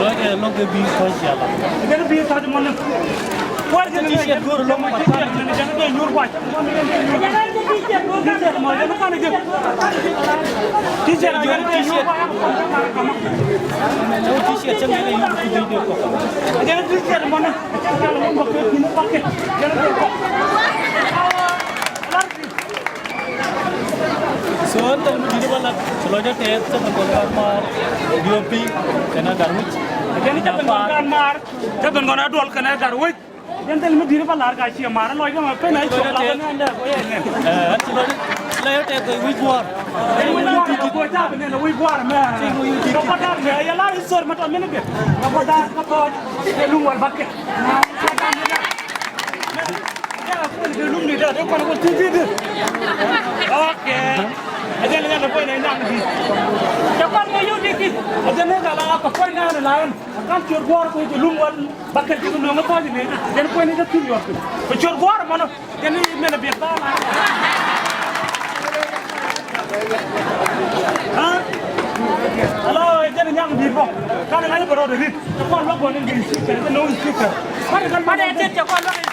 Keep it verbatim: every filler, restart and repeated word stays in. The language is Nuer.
Lɔcdɛ lɔk kɛ bi̱i̱ tɔ̱ ciala. Kɛn bi̱i̱ tɔ̱ mɔni. Kuäär jɛ ni T-shirt go̱o̱r lɔk mɔ. T-shirt mɔ jɛ ni kanɛ jɛ. T-shirt jɛ ni T-shirt. T-shirt cɛ ŋɛn ɛ yur ku bi̱i̱ dee kɔ. Jɛ ni T-shirt mɔni. Jɛ ni T-shirt mɔni. So, ɛn thil mi di̱t bä lat, ci lɔcdä tɛth, cä ben kɔn gat maar, D O P, kɛnɛ gat wi̱c. Jɛn cä ben kɔn gat maar, cä ben kɔn ɛ duɔl kɛnɛ gat wi̱c. Jɛn thil mi di̱t bä lat ka ciɛ maar, lɔcdä mɛ pen ɛ cok la bä nɛn dɛ bä yɛ nɛn. Ɛn ci lɔcdä, lɔcdä tɛth kɛ wi̱c buɔ̱ɔ̱r. Wi̱c buɔ̱ɔ̱r, bä ca bä nɛn wi̱c buɔ̱ɔ̱r mɛ. Kɛ bä dak mɛ, yɛ lar isor mɛ tɔ mini bit. Kɛ bä dak kä pɔɔc, kɛ luŋ wal bakɛ. Okay. Ɛ jɛn ɛ jɛn ɛ kuɔny ɛ nyaŋ di. Cɛ kɔn kɛ yut di ki. Ɛ jɛn ɛ jɛn ɛ la kɛ kuɔny ɛ nyaŋ di la ɛn. Kan ciöt guɔ̱ɔ̱r kui̱ jɛ lum wal bakɛl ci kɛ luäŋ ɛ pɔ̱ɔ̱c ɛ nɛn. Jɛn kuɔny ɛ jɛ thil yuɔth. Kɛ ciöt guɔ̱ɔ̱r ɛmɔnɔ. Jɛn ɛ mɛn ɛ biɛt ba la. Ha? Alo, ɛ jɛn ɛ nyaŋ di bɔ. Kan ɛ ŋa̱c ɛ bɛ rɔɔdɛ rit. Cɛ kɔn luäk gɔn in di speaker. Jɛn ɛ nɔ speaker. Kan ɛ kan bɛ rɔɔdɛ rit cɛ kɔn luäk in